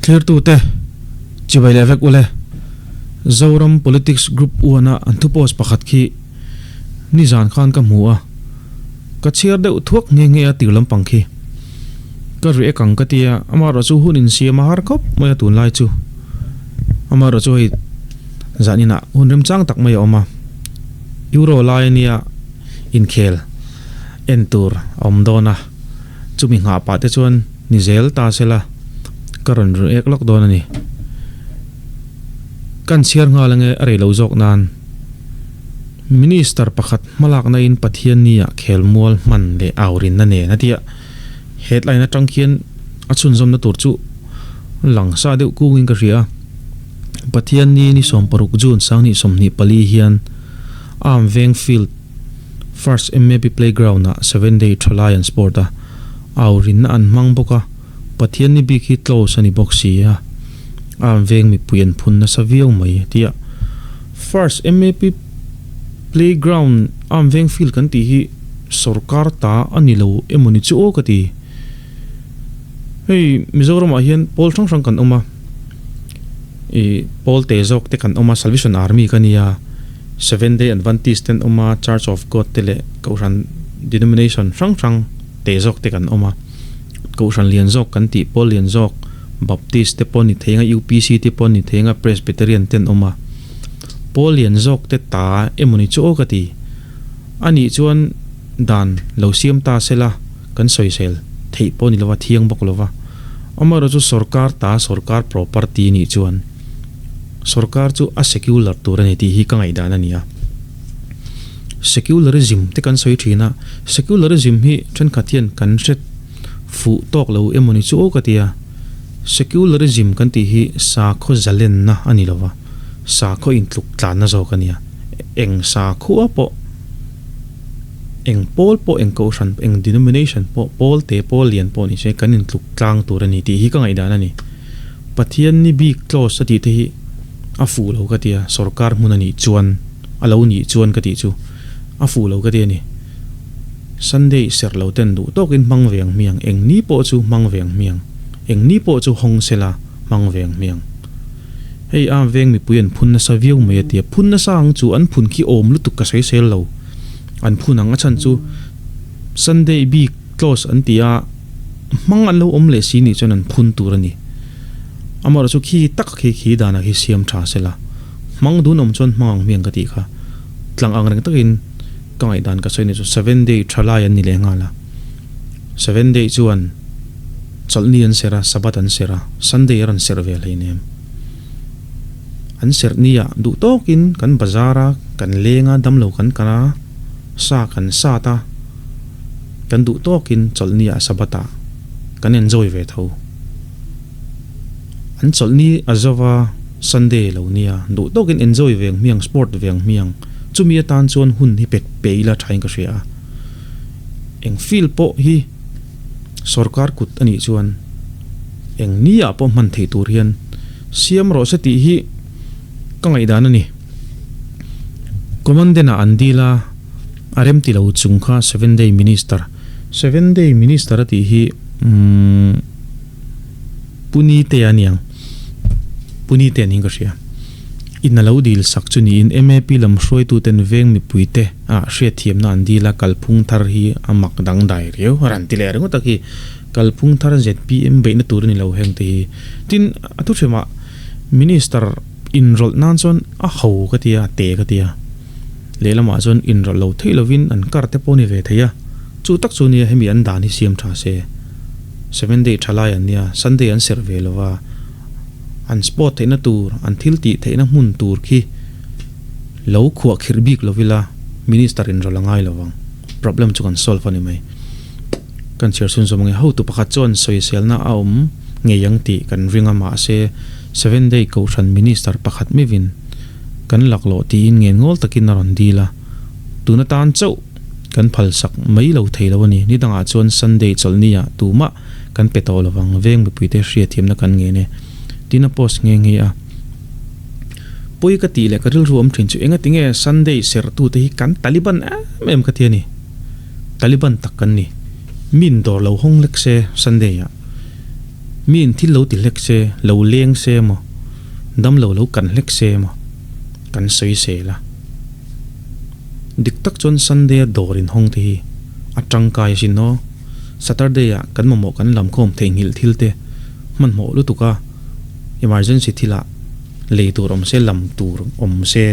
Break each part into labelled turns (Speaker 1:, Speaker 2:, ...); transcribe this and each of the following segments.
Speaker 1: Thlirtute, chibai leh vek ule. Zoram Politics Group uana an thu post pakhat khi nizan khan ka hmu a, ka chhiar deuh thuak nghe nghe a tir lampang khi. Ka react ang ka tia, amaherawh chu hun insiam a har khawp mai a tunlai chu. Amaherawh chu hei zaninah hun remchang tak mai a awm a, Euro lai ania inkhel en tur a awm dawn a, chumi nghah pah te chuan ni zel ta sela ka rawn react lawk dawn a ni. Kan chhiar nghal ange a rei lo zawk nan Minister pakhat hmalakna in Pathianni ah khelmual hman leh aurinna nen a tia headline atang khian a chhunzawmna tur chu lang sa deuh kungin ka hria a. Pathianni ni 16 June 2024 hian Arm Veng Field First MAP Playground ah Seven Day Thalai an sport a, aurinna an hmang bawk a. Pathianni bik hi close a ni bawk si a, a veng mipui an phun nasa viau mai tia First MAP playground a veng field kan tih hi sorkar ta a ni lo emaw ni chu aw ka ti. Hei Mizoramah hian pawl hrang hrang kan awm a, ih pawl te zawk te kan awm a, Salvation Army ka nia, Seven Day Adventist te an awm a, Church of God te leh Kohhran denomination hrang hrang te zawk te kan awm a. Kohhran lian zawk kan tih pawl lian zawk Baptist te pawh ni thei anga UPC te pawh ni thei anga Presbyterian te an awm a. Pawl lian zawk te ta emawni chu aw ka ti. A nih chuan dan lo siam ta sela kan sawisel theih pawh ni lova thiang bawk lova. Amaherawh chu sorkar ta sorkar property nih chuan sorkar chu a secular tur a ni tih hi ka ngaihdan a ni a. Secularism te kan sawi thin a, secularism hi thenkhat hian kan hre fuh tawk lo emaw ni chu aw ka ti a, secularism kan tih hi sakhaw zalenna a ni lova, sakhaw intluk tlanna zawk a nia, eng sakhua pawh, eng pawl pawh, eng kohhran, eng denomination pawh, pawl te pawl lian pawh ni se kan intluk tlang tur a ni tih hi ka ngaihdan a ni. Pathian ni bik clause a tih te hi a fuh lo ka ti a, sorkar hmun a nih chuan. A lo nih chuan ka tih chu a fuh lo ka ti a ni. Sunday serh lo ten duh tawkin hmang ve ang hmiang, eng ni pawh chu hmang ve ang hmiang, eng ni pawh chu hawng sela hmang ve ang hmiang. Hei a veng mipui an phun nasa viau mai a ti a, phun nasa ang chu an phun khi awm lutuk ka sawi sel lo. An phun ang a chhan chu Sunday bik close an ti a, hmang an lo awm leh si nih chuan an phun tur a ni. Amaherawhchu khi tak khi khi danah khi siam tha sela. Hmang dun awm chuan hmang ang hmiang ka tih kha. Tlang ang reng takin ka ngaihdan ka sawi ni chu seven day tha lai an ni leh nghal a. Seven day chuan chawlhni an serh a, Sabbath an serh a, Sunday a rawn serh ve hleinem. An serh ni ah duh tawkin kan bazar a, kan leng a, damlo kan kal a, sa kan sat a, kan duh tawkin chawlhni ah Sabbath ah kan enjoy ve tho. An chawlhni a zova Sunday lo nia, duh tawkin enjoy ve ang hmiang, sport ve ang hmiang. Chumi atan chuan hun hi pet pe ila thain ka hria a. Eng field pawh hi sorkar kut a nih chuan eng ni ah pawh hman theih tur hian siam rawh se tih hi ka ngaihdan a ni. Commandant ah an dil a, a remti lo chung kha Seven Day Minister, Seven Day Minister a tih hi umm. Punite a niang. Punite a niin ka hria. In a lo dil sak chu niin MAP lam hruaituten veng mipuite ah hriatthiamna an dil a, kalphung thar hi a mak dangdai riau a rawn ti leh ringawt a khi. Kalphung thar zpm beihna tur a ni lo heng te hi. Tin, a thu hrimah Minister inrawlh nan chuan a ho ka ti a, a te ka ti a. Lehlamah chuan inrawlh lo theih lovin an kar te pawh a ni ve thei a. Chu tak chu nia hemi an dan hi siam tha se. Seven day tha lai an nia, Sunday an serh ve lova, an sport theihna tur, an thil tih theihna hmun tur khi lo khuah khirh bik lovila Minister in rawlh a ngai lovang. Problem chu kan solve a ni mai. Kan chhiar chhun zawm ange. Hotu pakhat chuan sawiselna a awm ngei ang tih kan ring a, mahse Seven day kohhran Minister pakhat mivin kan laklawh tiin ngen ngawl takin a rawn dil a, tun atan chauh Kan phalsak mai lo thei lo a ni. Ni dangah chuan Sunday chawlhni ah tumah kan pe tawh lovang, veng mipuite hriatthiamna kan ngen e. Tin a post nghe nghe a. Pawi ka tih leh ka rilru awm thin chu engati nge Sunday serhtute hi kan Taliban em em ka ti a ni. Taliban tak kan ni. Min dawr lo hawng lek se Sunday ah. Miin thil lo ti hlek se, lo leng se emaw, damlo lo kan hlek se emaw kan sawi sel a. Dik tak chuan Sunday a dawr inhawng te hi a tangkai asin aw. Saturday ah kan mamawh kan lamkhawm theihnghilh thil te hmanhmawh lutuk a, emergency thil ah lei tur awm se lam tur awm se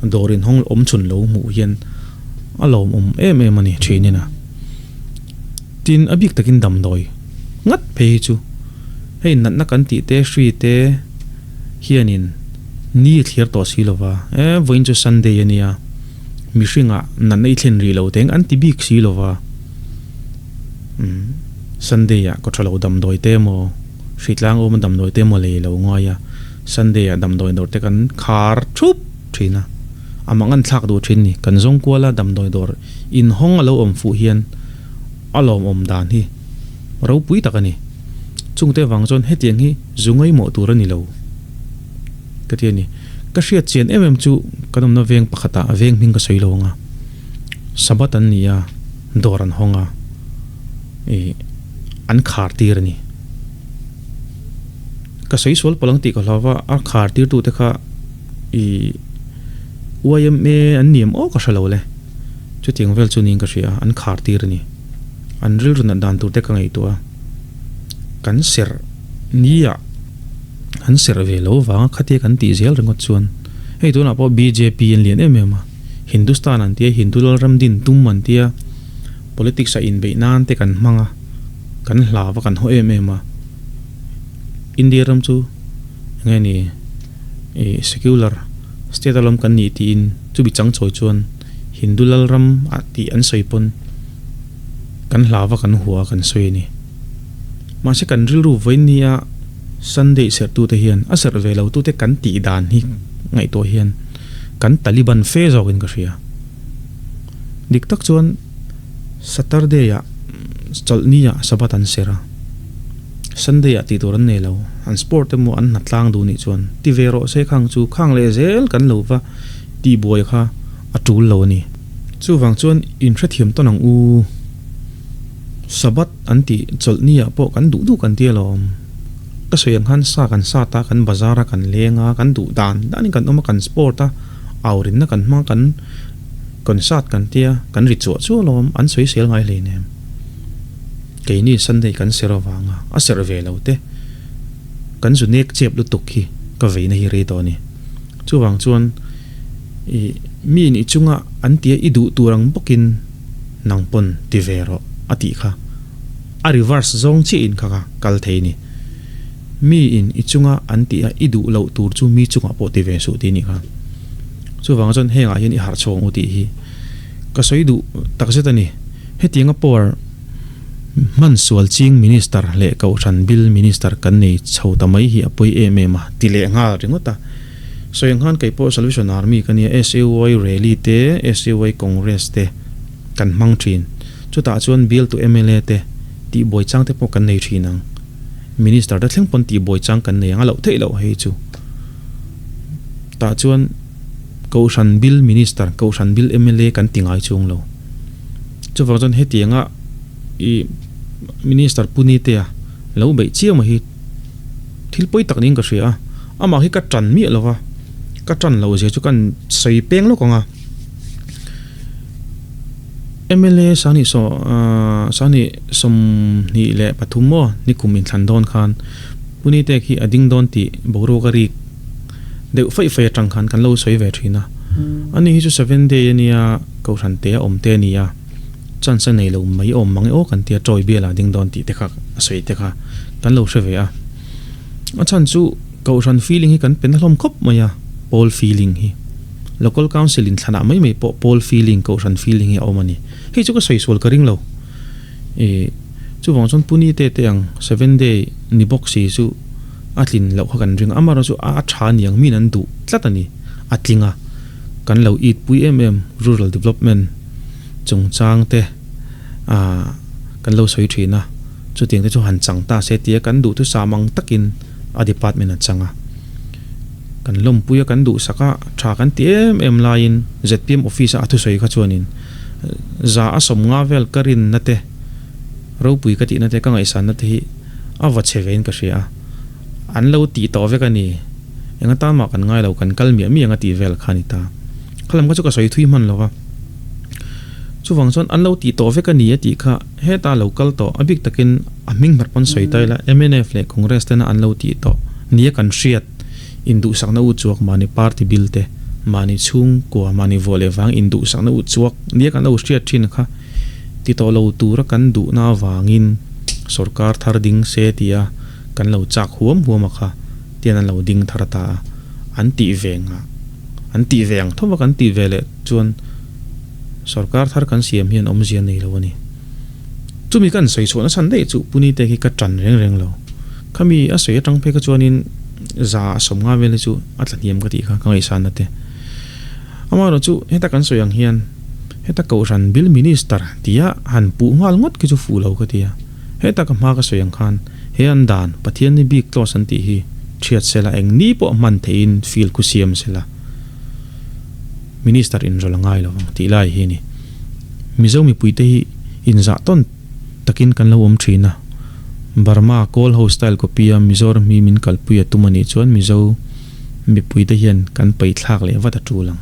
Speaker 1: dawr inhawng awm chhun lo hmuh hian a lawmawm em em a ni thin in a. Tin, a bik takin damdawi ngat phei hi chu hei natna kan tih te hri te hianin ni a thlir tawh si lova, e vawiin chu Sunday a nia, mihringah natna i thlen rih lo teng an ti bik si lova, umm Sunday ah kawtha lo damdawi te emaw hritlang awma damdawi te emaw lei lo ngai a, Sunday ah damdawi dawr te kan khar thup thin a, a mangan thlak duh thin ni, kan zawng kual a damdawi dawr inhawng a lo awm fuh hian. A lawmawm dan hi ropui tak a ni. Chungte vang chuan hetiang hi zu ngaihmawh tur a ni lo ka ti a ni. Ka hriat chian em em chu kan awmna veng pakhatah veng hming ka sawi lo ang a, Sabbath an ni a, dawr an hawng a, ih an khar tir a ni. Ka sawi sual palh ang tih ka hlau va, a khar tirtute kha ih YMA an ni em aw ka hre lo le. Chutiang vel chu niin ka hria a, an khar tir a ni. An rilru nat dan tur te ka ngaihtuah a, kan serh nia an serh ve lo vanga khatia kan tih zel ringawt chuan hei tunah pawh bjp an lian em em a, Hindustan an tia, Hindu lalram din tum an tia, politics ah inbeih nan te kan hmang a, kan hlau a kan haw em em a. India ram chu enge ni ih secular state alawm kan nih tiin chumi chang chawi chuan Hindu lalram ah tih an sawi pawn kan hlau va kan hua kan sawi a ni. Mahse kan rilru vawiin nia Sunday serh tute hian a serh ve lo tute kan tih dan hi ngaihtuah hian kan Taliban fe zawkin ka hria. Dik tak chuan Saturday ah chawlhni ah Sabbath an serh a. Sunday ah tih tur an nei lo, an sport emaw an hna tlang duh nih chuan ti ve rawh se khang chu khang leh zel kan lo va tih buai kha a tul lo a ni. Chuvang chuan in hrethiam tawn ang u, Sabbath an tih chawlh ni ah pawh kan duh duh kan ti alawm. Ka sawi ang khan sa kan sat a, kan bazar a, kan leng a, kan duh dan danin kan awm a, kan sport a, aurinna kan hmang a, kan concert kan tia, kan ri chuah chuah alawm, an sawisel ngai hleinem. Keini Sunday kan serh avanga a serh ve lo te kan zu nek chep lutuk hi ka veina hi rei tawh a ni. Chuvang chuan i mi nih chunga an tia i duh tur ang bawkin nang pawn ti ve rawh a tih kha a reverse zawng chiah in kha kha kal thei a ni. Mi in i chunga an tih a i duh loh tur chu mi chungah pawh ti ve suh tih a nih kha. Chuvang chuan hengah hian i harh chhuak ang u tih hi ka sawi duh takzet a ni. Hetianga power hman sual ching Minister leh Kohhran Bill Minister kan nei chho ta mai hi a pawi em em a, ti leh nghal ringawt a. Sawi ang khan kei pawh Salvation Army ka nia, SAY Rally te, SAY Congress te kan hmang thin. Chutah chuan bialtu mla te tihbuai chang te pawh kan nei thin ang. Minister te thleng pawn tihbuai chang kan nei ang a loh theih loh hei chu. Tah chuan Kohhran Bill Minister, Kohhran Bill mla kan ti ngai chung lo. Chuvang chuan hetianga i Minister Pu Nitea lo beih chiang mai hi thil pawi tak niin ka hria a, amah hi ka tan miah lo va, ka tan loh zia chu kan sawi peng lawk ang a. Mla Sani saw Sani 23 maw nikum inthlan dawn khan Pu Nitea khi a ding dawn tih boruak a rik deuh faih faih atang khan kan lo sawi ve thin a. Ani hi chu seven day a nia, Kohhran te a awm te a ni a, chance a nei lo mai awm mang e aw kan tia Tawi bial ah ding dawn tih te kha a sawi te kha kan lo hre ve a. A chhan chu Kohhran feeling hi kan pe na hlawm khawp mai a, Pawl feeling hi. Local Council in thlanah mai mai pawh Pawl feeling, Kohhran feeling hi a awm a ni. Hei chu ka sawi sual ka ring lo. Ih, chuvang chuan Puni te te ang seven day ni bawk si chu a tlin loh kha kan ring a, amaherawh chu a tha aniang min an duh tlat a ni, a tling a, kan lo it pui em em rural development chungchang te ah kan lo sawi thin a, chutiang te chu han chang ta se tia kan duh thusam ang takin a department a chang a, kan lawmpui a kan duhsak a tha kan ti em em laiin zpm office a a thusawi kha chuanin za a 50 vel ka rinna te ropui ka tihna te ka ngaihsanna te hi. A va che vein ka hria a, an lo tih tawh vek a ni. Eng atan mah kan ngai lo, kan kal miah miah ang a tih vel kha a ni ta. Khalam kha chu ka sawi thui hman lo va. Chuvang chuan an lo tih tawh vek a ni a tih kha heta lo kal tawh, a bik takin a hming hmar pawn sawi ta ila, mnf leh Congress tena an lo tih tawh nia kan hriat induhsakna u chuak mahni party bil te, mahni chhungkua, mahni vuah leh vang induhsakna u chuak nia kan lo hriat thin kha ti tawh lo tura kan duhna avangin sorkar thar ding se tia kan lo chak huam huam a kha tian an lo ding thar ta a, an tih ve ngah an tih ve ang tho va kan tih ve leh chuan sorkar thar kan siam hian awmzia nei lo a ni. Chumi kan sawi chhuahna chhan daih chu Punite khi ka tan reng reng lo. Khami a sawi atang phei kha chuanin za a sawm nga vel hi chu a tla hniam ka tih kha ka ngaihsanna te. Amaherawh chu heta kan sawi ang hian heta Kohhran Bill Minister tia han puh nghal ngawt khi chu fuh lo ka ti a. Heta ka hma ka sawi ang khan he an dan Pathian ni bik clause an tih hi thiat sela eng ni pawh hman theihin field khu siam sela Minister inrawlh a ngai lo ang tih lai hi a ni. Mizo mipuite hi inzah tawn takin kan lo awm thin a, Burma Kawl ho style copy a Mizoram hi min kalpui a tum a nih chuan Mizo mipuite hian kan paithlak leh vat a tul ang.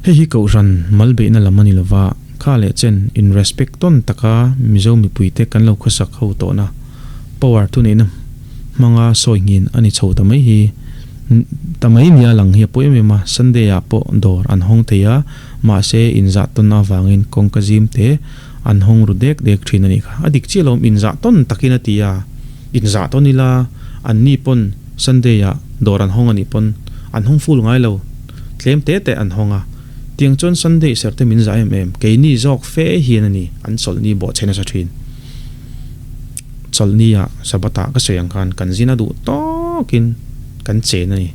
Speaker 1: Hei hi Kohhran malbeihna lam a ni lova, kha leh chen in respect tawn taka Mizo mipuite kan lo khawsak ho tawhna power thuneihna hmanga sawi nghin a ni chho ta mai hi ta mai nia lang hi a pawi em em a, Sunday ah pawh dawr an hawng thei a, mahse inzah tawnna avangin kawngka zim te an hawng ru dek dek thin a nih kha. A dik chiah lo, inzah tawn takin a ti a, inzah tawn ila an ni pawn Sunday ah dawr an hawng a nih pawn an hawng full ngai lo, tlem te te an hawng a, tiang chuan Sunday serh te min zah em em, keini zawk fe hian a ni an chawlhni bawhchhe nasa thin. Chawlhni ah Sabbath ah ka sawi ang khan kan zin a duh tawkin kan chen a ni.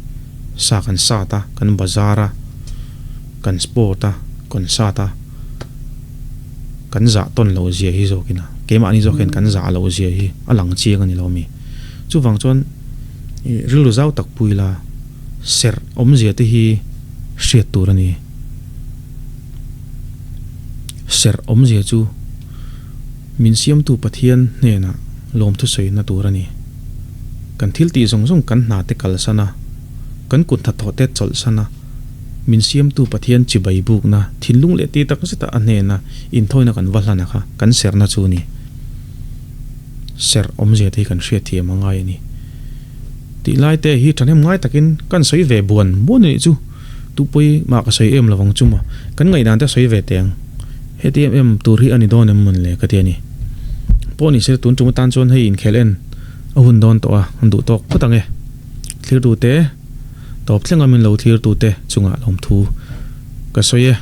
Speaker 1: Sa kan sat a, kan bazar a, kan sport a, concert a, kan zah tawn loh zia hi zawkin a, keimahni zawk hian kan zah loh zia hi a lang chiang a ni lo mi. Chuvang chuan ih rilru zau tak pui la serh awmzia te hi hriat tur a ni. Serh awmzia chu. Min siamtu Pathian hnenah lawmthu sawina tur a ni. Kan thil tih zawng zawng kan hna te kalsan a, kan kut hnathawh te chawlhsan a, min siamtu Pathian chibai bukna thinlung leh ti tak zeta a hnena inthawina kan va hlan a kha kan serhna chu a ni. Serh awmzia te hi kan hriatthiam a ngai a ni. Tih lai te hi thahnem ngai takin kan sawi ve buan buan a nih chu. Tupui mah ka sawi em lovang chu maw? Kan ngaihdan te sawi ve teh ang. Heti em em tur hi a ni dawn em mawn le ka ti a ni. Pawh ni se tun tum atan chuan hei inkhel en a hun dawn tawh a, an duh tawk phawt ang e. Thlir tute, tawp thleng a min lo thlir tute chungah lawmthu ka sawi e.